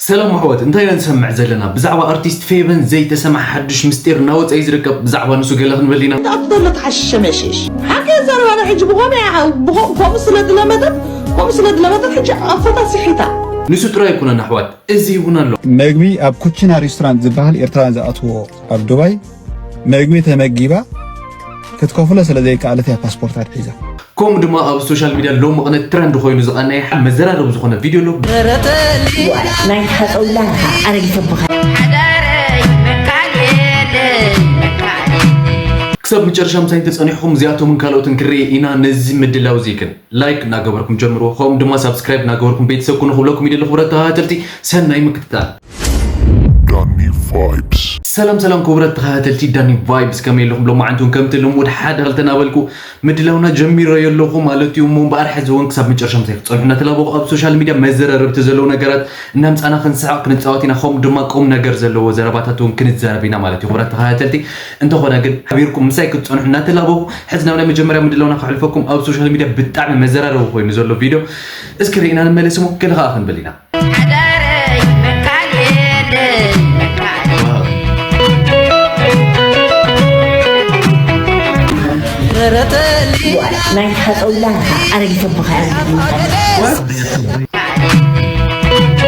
ሰላም ኣሕዋት፣ እንታይ ኢና ንሰምዕ ዘለና? ብዛዕባ ኣርቲስት ፌቨን ዘይተሰምዐ ሓድሽ ምስጢር እናወፀ እዩ ዝርከብ። ብዛዕባ ንሱ ገለ ክንብል ኢና። ኣፍተሎ ተሓሽሸ መሽሽ ሓቂ ዘረባና ሕጂ ብኸመይ ከምኡ ስለ ዝለመደት ከምኡ ስለ ዝለመደት ሕጂ ኣፈታ ሲሒታ። ንሱ ጥራይ ኣይኮነን ኣሕዋት፣ እዚ እውን ኣሎ። መግቢ ኣብ ኩችና ሬስቶራንት ዝበሃል ኤርትራውያን ዝኣትዎ ኣብ ዱባይ መግቢ ተመጊባ ክትከፍሎ ስለ ዘይከኣለት እያ ፓስፖርት ኣትሒዛ። ከምኡ ድማ ኣብ ሶሻል ሚድያ ሎሚ ቅነ ትረንድ ኮይኑ ዝቐነየ ሓደ መዘራረቢ ዝኾነ ቪድዮ ኣሎ። ዋላ ናይ ተሓፀውላንካ ኣረጊፈ ብኻ። ክሳብ መጨረሻ ምሳይ እንተፀኒሕኩም እዚኣቶምን ካልኦትን ክርኢ ኢና። ነዚ ምድላው እዚ ግን ላይክ እናገበርኩም ጀምርዎ፣ ከምኡ ድማ ሳብስክራይብ እናገበርኩም ቤተሰብ ኩኑ ክብለኩም ይደሊ። ክቡራት ተኸታተልቲ ሰናይ ምክትታል። ዳኒ ቫይብስ። ሰላም ሰላም ክቡራት ተኸታተልቲ ዳኒ ቫይብስ፣ ከመይ ኣለኹም? ሎማዓንቲ እውን ከምቲ ልሙድ ሓደ ክልተ እናበልኩ ምድላውና ጀሚረዮ ኣለኹ ማለት እዩ። እሞ እምበኣር ሕዚ እውን ክሳብ መጨረሻ ምሳይ ክትፀንሑ እናተላበኹ ኣብ ሶሻል ሚድያ መዘራረብቲ ዘለዉ ነገራት እናምፃና ክንስሕቕ ክንፃወት ኢና። ከምኡ ድማ ቁም ነገር ዘለዎ ዘረባታት እውን ክንዛረብ ኢና ማለት እዩ። ክቡራት ተኸታተልቲ እንተኾነ ግን ሓቢርኩም ምሳይ ክትፀንሑ እናተላበኹ ሕዚ ናብ ናይ መጀመርያ ምድላውና ከሕልፈኩም ኣብ ሶሻል ሚድያ ብጣዕሚ መዘራረቢ ኮይኑ ዘሎ ቪድዮ እስኪ ርኢና ንመለስ እሞ ገለ ከዓ ክንብል ኢና። ሓዳረይ መካን የለይ መካን ረረተሊ ዋላ ናይ ተሓፀውላንካ ኣረጊፈ ብኻ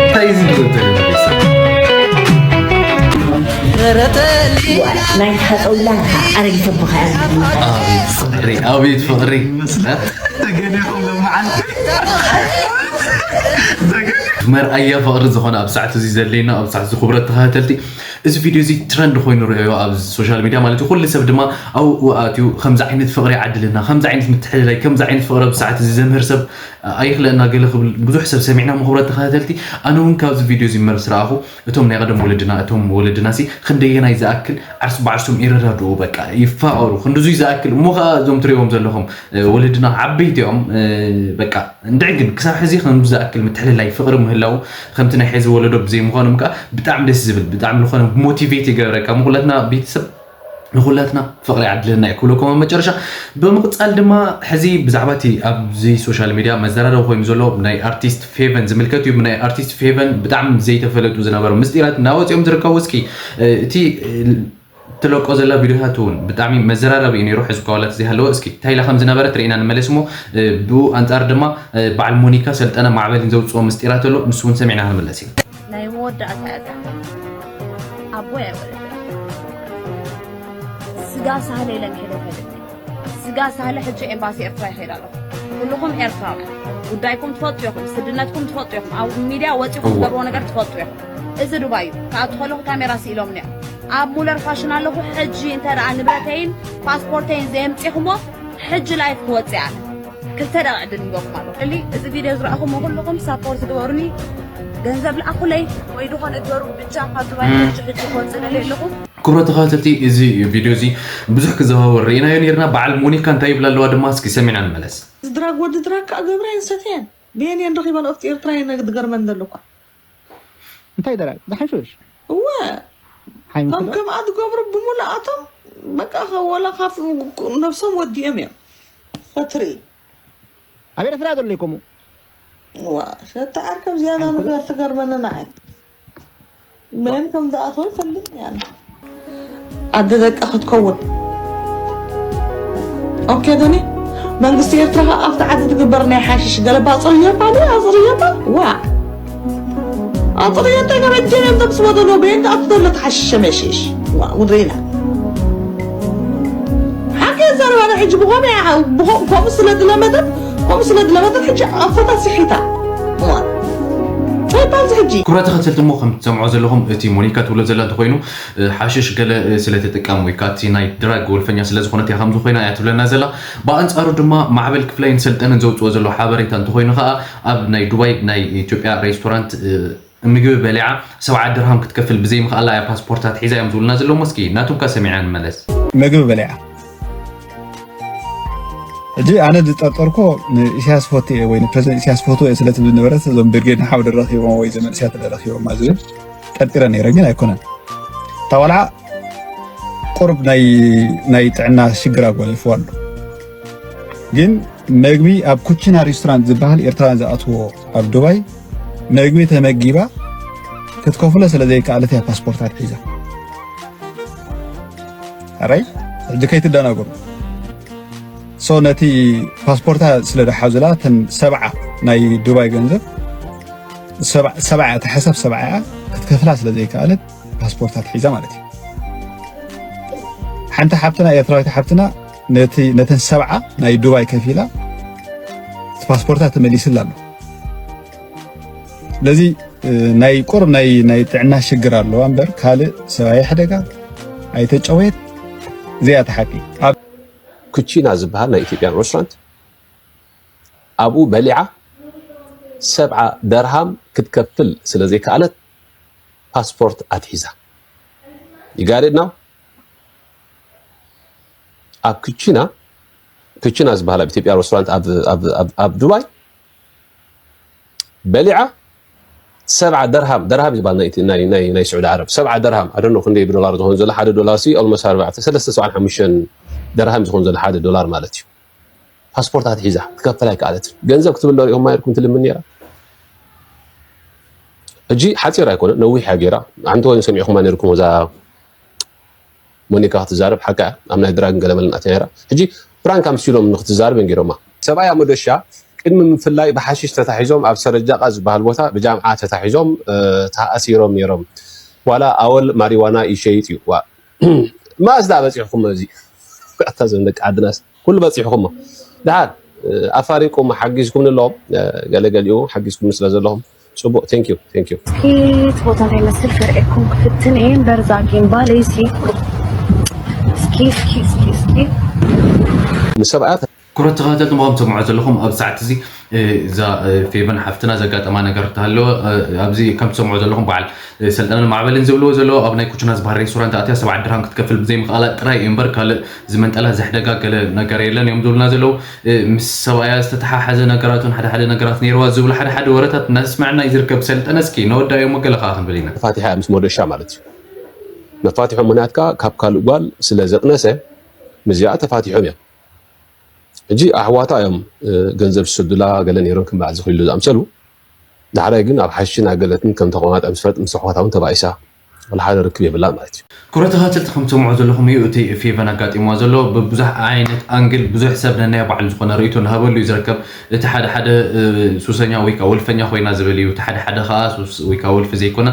እንታይ እዩ ዝብል ዘሎ ቤተሰብ? ረረተሊ ዋላ ናይ ተሓፀውላንካ ኣረጊፈ ብኻ ኣቤት ፍቕሪ፣ ኣቤት ፍቕሪ። ተገኒኹም ለመዓልቲ መርኣያ ፍቕሪ ዝኾነ ኣብ ሰዓት እዚ ዘለና ኣብ ሰዓት እዚ ክቡራት ተኸታተልቲ እዚ ቪድዮ እዚ ትረንድ ኮይኑ ርእዮ ኣብ ሶሻል ሚድያ ማለት እዩ። ኩሉ ሰብ ድማ ኣብኡ ኣትዩ ከምዚ ዓይነት ፍቕሪ ይዓድልና፣ ከምዚ ዓይነት ምትሕልላይ፣ ከምዚ ዓይነት ፍቕሪ ኣብ ሰዓት እዚ ዘምህር ሰብ ኣይኽለና ገለ ክብል ብዙሕ ሰብ ሰሚዕና። ክቡራት ተኸታተልቲ ኣነ እውን ካብዚ ቪድዮ እዚ መርስ ረኣኹ እቶም ናይ ቀደም ወለድና እቶም ወለድና ሲ ክንደየናይ ዝኣክል ዓርስ ብዓርሶም ይረዳድኡ በቃ ይፋቐሩ ክንድዙይ ዝኣክል እሞ ከዓ እዞም ትሪእዎም ዘለኹም ወለድና ዓበይቲ እዮም። በቃ እንድዒ ግን ክሳብ ሕዚ ከም ዝኣክል ምትሕልላይ ፍቕሪ ምህላው ከምቲ ናይ ሕዚ ወለዶ ብዘይምዃኖም ከዓ ብጣዕሚ ደስ ዝብል ብጣዕሚ ዝኾነ ሞቲቬት ይገብረካ። ምኹላትና ቤተሰብ ንኹላትና ፍቕሪ ይዓድለና እዩ ክብለኩም ኣብ መጨረሻ። ብምቕፃል ድማ ሕዚ ብዛዕባ እቲ ኣብዚ ሶሻል ሚድያ መዘራረቢ ኮይኑ ዘሎ ናይ ኣርቲስት ፌቨን ዝምልከት እዩ። ናይ ኣርቲስት ፌቨን ብጣዕሚ ዘይተፈለጡ ዝነበሩ ምስጢራት እናወፅኦም ዝርከቡ እስኪ እቲ ትለቆ ዘላ ቪድዮታት እውን ብጣዕሚ መዘራረቢ እዩ ነይሩ። ሕዚ እኳ ዋላ ዘይሃለወ እስኪ እንታይ ኢላ ከም ዝነበረት ርኢና ንመለስ እሞ ብኡ ኣንፃር ድማ በዓል ሞኒካ ሰልጠነ ማዕበልን ዘውፅኦ ምስጢራት ኣሎ ንሱ እውን ሰሚዕና ክንምለስ እዩ። ናይ መወዳእታ እያ እዚኣ። ኣቦይ ኣይወለደን። ስጋ ሳህለ ኢለ ምሒረ ከይደ። ስጋ ሳህለ ሕጂ ኤምባሲ ኤርትራ ይኸይድ ኣለኹ። ኩልኹም ኤርትራውያን ጉዳይኩም ትፈልጡ ኢኹም፣ ስድነትኩም ትፈልጡ ኢኹም፣ ኣብ ሚድያ ወፂኹም እወ። ትገብርዎ ነገር ትፈልጡ ኢኹም። እዚ ዱባይ እዩ። ክኣቱ ከለኹ ካሜራ ስኢሎምኒ እዮም። ኣብ ሙለር ፋሽን ኣለኹ። ሕጂ እንተ ደኣ ንብረተይን ፓስፖርተይን ዘየምፂኹሞ ሕጂ ላይፍ ክወፅእ ኣነ። ክልተ ደቂቕ ዕድል ንበኩም ኣለኹ። እሊ እዚ ቪድዮ ዝረኣኹሞ ኩልኹም ሳፖርት ግበሩኒ። ገንዘብ ልኣኹለይ ወይ ዝኾነ ግበሩ። ብቻ ካብ ዱባይ ሕጂ ሕጂ ክወፅእ ደልየ ኣለኹ። ክቡራት ተኸታተልቲ፣ እዚ ቪድዮ እዚ ብዙሕ ክዘዋወር ርኢናዮ ነይርና። በዓል ሞኒካ እንታይ ይብላ ኣለዋ ድማ እስኪ ሰሚዕና ንመለስ። እዚ ድራግ ወዲ ድራግ ከዓ ገብረየን ሰተየን ብየን እየን ረኺበን ኣብቲ ኤርትራ እየን ዝገርመን ዘሎ እኳ። እንታይ ደራግ? ዝሓሽሽ? እወ። ሓይሚ ከም ክሎ? ከምኣ ዝገብሩ ብምሉኣቶም በቃ ከ-፣ ወላ ካብ ነብሶም ወዲኦም እዮም። ክትርኢ። ኣብ ኤርትራ ዘሎ ይኮሙ። ዋ፣ ሸታ ዓርከብ ዝያዳ ሓይሚ ክሎ? ነገር ትገርመኒ ንዓይ። መን ከም ዝኣተወ ይፈልጥ እየ ኣነ። ኣደ ደቃ ክትከውን። ኦኬ፣ ዶኒ፣ መንግስቲ ኤርትራ ከኣ ኣብቲ ዓዲ ትግበር ናይ ሓሽሽ ገለባ ኣጽርዮ እባ፣ ኣጽርዮ እባ። ዋ። ኣጽርዮ እንታይ ገበጀ እዮም ዘምስዎ ዘለዉ? በየን ከኣ ትደሎ ትሓሽሽ መሽሽ። ዋ፣ ውድሪና። ሓቂ ዘረባና ሕጂ ብኸመይ፣ ብኸ-፣ ከምኡ ስለ ዝለመደት፣ ከምኡ ስለ ዝለመደት ሕጂ ኣፈታ ስሒታ። ዋ። እንታይ ይባል እዚ ሕጂ? ክቡራት ተኸተልቲ እሞ ከም ትሰምዖ ዘለኹም እቲ ሞኒካ ትብሎ ዘላ እንተኾይኑ፣ እ፣ ሓሽሽ ገለ፣ እ፣ ስለ ትጥቀም ወይ ከዓ እቲ ናይ ድራግ ወልፈኛ ስለ ዝኾነት እያ ከምዚ ኮይና እያ ትብለና ዘላ። ብኣንጻሩ ድማ ማዕበል ክፍላይን ሰልጠነን ዘውፅኦ ዘሎ ሓበሬታ እንተኾይኑ ከዓ ኣብ ናይ ዱባይ ናይ ኢትዮጵያ ሬስቶራንት፣ እ፣ ምግቢ በሊዓ ሰብዓ ድርሃም ክትከፍል ብዘይምኽኣላ እያ ፓስፖርት ኣትሒዛ እዮም ዝብሉና ዘለዉ። እስኪ ናቶም ከ ሰሚዕና ንመለስ። ምግቢ በሊዓ። ሕጂ ኣነ ዝጠርጠርኮ ንኢሳያስ ፈቱ እየ ወይ ንፕረዚደንት ኢሳያስ ፈቱ እየ ስለ ትብል ነበረት እዞም ብርጌድ ንሓው ድረኺቦም ወይ ዘመንእስያት ድረኺቦም ዝብል ጠርጢረ ነይረ፣ ግን ኣይኮነን። እታ ቆልዓ ቁሩብ ናይ፣ ናይ ጥዕና ሽግር ኣጓኒፍዋ ኣሎ። ግን መግቢ ኣብ ኩችና ሬስቶራንት ዝበሃል ኤርትራውያን ዝኣትዎ ኣብ ዱባይ መግቢ ተመጊባ ክትከፍሎ ስለ ዘይከኣለት እያ ፓስፖርታ ኣትሒዛ። ኣራይ ሕጂ ከይትደናገሩ። ሶ ነቲ ፓስፖርታ ስለ ዝሓዙላ እተን ሰብዓ ናይ ዱባይ ገንዘብ ሰብዓ ሰብዓ እታ ሕሳብ ሰብዓ እያ ክትከፍላ ስለ ዘይከኣለት ፓስፖርታ ኣትሒዛ ማለት እዩ። ሓንቲ ሓብትና ኤርትራዊት ሓብትና ነቲ ነተን ሰብዓ ናይ ዱባይ ከፊላ እቲ ፓስፖርታ ተመሊስላ ኣሎ። ስለዚ ናይ ቁሩብ ናይ ናይ ጥዕና ሽግር ኣለዋ እምበር ካልእ ሰብ ኣየሕደጋ ኣይተጨወየት። እዚኣ እቲ ሓቂ። ኣብ ኩቺና ዝበሃል ናይ ኢትዮጵያን ሬስቶራንት ኣብኡ በሊዓ ሰብዓ ደርሃም ክትከፍል ስለ ዘይከኣለት ፓስፖርት ኣትሒዛ። ይጋደድና ኣብ ክቺና ክቺና ዝበሃል ኣብ ኢትዮጵያ ሬስቶራንት ኣብ ኣብ ኣብ ኣብ ዱባይ በሊዓ ሰብዓ ደርሃም ደርሃም ይባል ናይ ናይ ናይ ናይ ስዑዲ ዓረብ ሰብዓ ደርሃም ኣደኖ ክንደይ ብዶላር ዝኸውን ዘሎ ሓደ ዶላር ሲ ኦልሞስት ኣርባዕተ ሰለስተ ሰብዓን ሓሙሽተን ደርሃም ዝኸውን ዘሎ ሓደ ዶላር ማለት እዩ። ፓስፖርት ኣትሒዛ ክከፈል ኣይከኣለትን። ገንዘብ ክትብል ዶ ሪኦማ ነርኩም ትልምን ነይራ። ሕጂ ሓፂር ኣይኮነ ነዊሕ እያ ገይራ። ኣንተ ወይም ሰሚዕኩማ ነርኩም እዛ ሞኒካ ክትዛረብ ሓቃ ኣብ ናይ ድራግን ገለመለን ኣትያ ነይራ። ሕጂ ፕራንክ ኣምሲሎም ንክትዛረብ እዮም ገይሮማ። ሰብኣያ መዶሻ ቅድሚ ምፍላይ ብሓሽሽ ተታሒዞም ኣብ ሰረጃቃ ዝበሃል ቦታ ብጃምዓ ተታሒዞም ተኣሲሮም ነይሮም። ዋላ ኣወል ማሪዋና ይሸይጥ እዩ ዋ ማስ ዳ በፂሕኩም እዚ ኣታ ዘን ደቂ ዓድናስ ኩሉ በፂሕኩሞ። ደሓር ኣፋሪቁም ሓጊዝኩም ኣለዎም ገለገሊኡ ሓጊዝኩም ስለ ዘለኹም ፅቡቅ thank you thank you። እስኪ እቲ ቦታ እንታይ ይመስል ከርእየኩም ክፍትን እየ እምበር እዛ ጊምባል እሲ እስኪ እስኪ እስኪ እስኪ ንሰብኣያ ክቡራት ተኸታተልቲ ምኸም ትሰምዑ ዘለኹም ኣብ ሰዓት እዚ እዛ ፌቨን ሓፍትና ዘጋጠማ ነገር ተሃለወ ኣብዚ ከም ትሰምዑ ዘለኹም በዓል ሰልጠነን ማዕበልን ዝብልዎ ዘለዉ ኣብ ናይ ኩችና ዝበሃል ሬስቶራንት ኣትያ ሰብዓ ድርሃም ክትከፍል ብዘይምኽኣላ ጥራይ እዩ እምበር ካልእ ዝመንጠላ ዘሕደጋ ገለ ነገር የለን እዮም ዝብሉና ዘለዉ ምስ ሰብኣያ ዝተተሓሓዘ ነገራትን ሓደ ሓደ ነገራት ነይርዋ ዝብሉ ሓደ ሓደ ወረታት እናስመዐና እዩ ዝርከብ ሰልጠነ እስኪ ነወዳእዮ መገለ ከዓ ክንብል ኢና ተፋቲሓ ምስ ሞደሻ ማለት እዩ መፋትሖ ምክንያት ከዓ ካብ ካልእ ጓል ስለ ዘቅነሰ ምስዚኣ ተፋቲሖም እዮም ሕጂ ኣሕዋታ እዮም ገንዘብ ዝሰዱላ ገለ ነይሮም ከም በዓል ዝኽልሉ ዝኣምሰሉ ዳሕራይ ግን ኣብ ሓሽን ኣገለትን ከም ተቆማጠ ምስ ፈለጥ ምስ ኣሕዋታ እውን ተባኢሳ ወላ ሓደ ርክብ የብላን ማለት እዩ። ክቡራት ተኸታተልቲ ከም ትሰምዑ ዘለኹም እዩ እቲ ፌቨን ኣጋጢምዋ ዘሎ ብብዙሕ ዓይነት ኣንግል ብዙሕ ሰብ ነናይ ባዕሉ ዝኾነ ርእይቶ እናሃበሉ እዩ ዝርከብ እቲ ሓደ ሓደ ሱሰኛ ወይ ከዓ ወልፈኛ ኮይና ዝብል እዩ እቲ ሓደ ሓደ ከዓ ሱስ ወይ ከዓ ወልፊ ዘይኮነ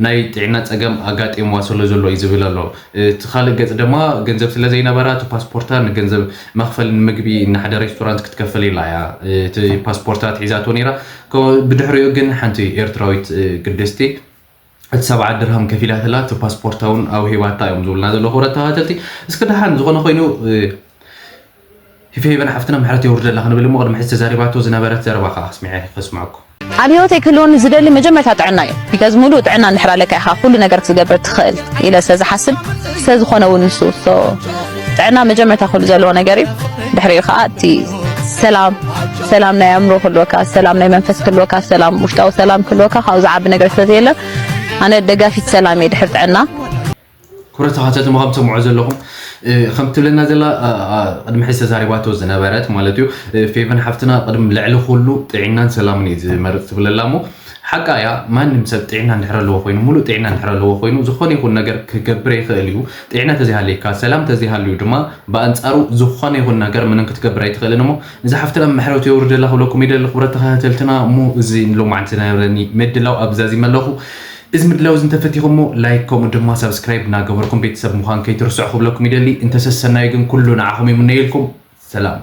ናይ ጥዕና ፀገም ኣጋጢምዋ ስለ ዘሎ እዩ ዝብል ኣሎ እቲ ካልእ ገፅ ድማ ገንዘብ ስለ ዘይነበራ እቲ ፓስፖርታ ንገንዘብ መኽፈሊ ንምግቢ ንሓደ ሬስቶራንት ክትከፍል ኢላ እያ እቲ ፓስፖርታ ኣትሒዛቶ ነይራ። ብድሕሪኡ ግን ሓንቲ ኤርትራዊት ቅድስቲ እቲ ሰብዓ ድርሃም ከፊላትላ እቲ ፓስፖርታ እውን ኣውሂባታ እዮም ዝብሉና ዘለዉ ክብረት ተኸታተልቲ። እስኪ ደሓን ዝኾነ ኮይኑ ሂፈ ሂበን ሓፍትና ምሕረት የውርደላ ክንብል እሞ ቅድሚ ሕዚ ተዛሪባቶ ዝነበረት ዘረባ ከዓ ኣስሚዐ ከስምዐኩም። ኣብ ህይወተይ ክህልወኒ ዝደሊ መጀመርታ ጥዕና እዩ because ሙሉእ ጥዕና እንድሕር ኣለካ ኢኻ ኩሉ ነገር ክትገብር ትኽእል ኢለ ስለ ዝሓስብ ስለ ዝኾነ እውን ንሱ so ጥዕና መጀመርታ ኩሉ ዘለዎ ነገር እዩ ድሕሪኡ ከዓ እቲ ሰላም ሰላም ናይ ኣእምሮ ክህልወካ ሰላም ናይ መንፈስ ክህልወካ ሰላም ውሽጣዊ ሰላም ክህልወካ ካብኡ ዝዓቢ ነገር ስለ ዘየለ ኣነ ደጋፊት ሰላም እየ ድሕር ጥዕና ክብረት ተኸታተልቲ ምኻም ትሰምዑ ዘለኹም ከም ትብለና ዘላ ቅድሚ ሕዚ ተዛሪባቶ ዝነበረት ማለት እዩ ፌቨን ሓፍትና ቅድሚ ልዕሊ ኩሉ ጥዒናን ሰላምን እዩ ዝመርፅ ትብለላ እሞ ሓቃ እያ ማንም ሰብ ጥዕና እንድሕር ኣለዎ ኮይኑ ሙሉእ ጥዕና እንድሕር ኣለዎ ኮይኑ ዝኾነ ይኹን ነገር ክገብር ይኽእል እዩ ጥዕና ተዘይሃልየካ ሰላም ተዘይሃልዩ ድማ ብኣንፃሩ ዝኾነ ይኹን ነገር ምንም ክትገብር ኣይትኽእልን እሞ እዛ ሓፍትና ምሕረቱ የውርደላ ክብለኩም ይደሊ ክብረት ተኸታተልትና እሞ እዚ ንሎማዓንቲ ዝነበረኒ ምድላው ኣብዛዚመ ኣለኹ እዚ ምድላው እዚ እንተፈቲኹሞ ላይክ ከምኡ ድማ ሳብስክራይብ እናገበርኩም ቤተሰብ ምዃን ከይትርስዑ ክብለኩም ይደሊ እንተሰሰናዩ ግን ኩሉ ንዓኹም ይምነየልኩም ሰላም